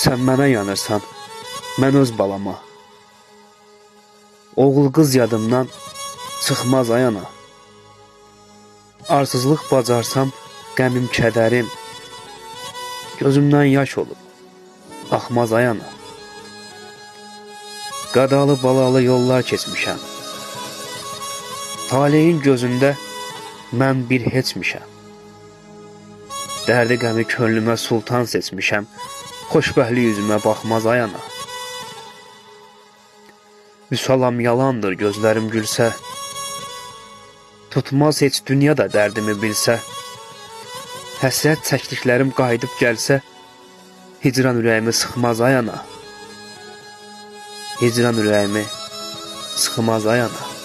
Sən mənə yanırsan, mən öz balama. Oğul qız yadımdan çıxmaz ay ana. Arsızlıq bacarsam, qəmim kədərim gözümdən yaş olub axmaz ay ana. Qadalı balalı yollar keçmişəm. Taleyin gözündə mən bir heçmişəm. Dərdi qəmi könlümə sultan seçmişəm. Xoşbəxtlik üzümə baxmaz ay ana. Vüsalam yalandır gözlərim gülsə. Tutmaz heç dünya da dərdimi bilsə. Həsrət çəkdiklərim qayıdıb gəlsə, hicran ürəyimi sıxmaz ay ana. Hicran ürəyimi sıxmaz ay ana.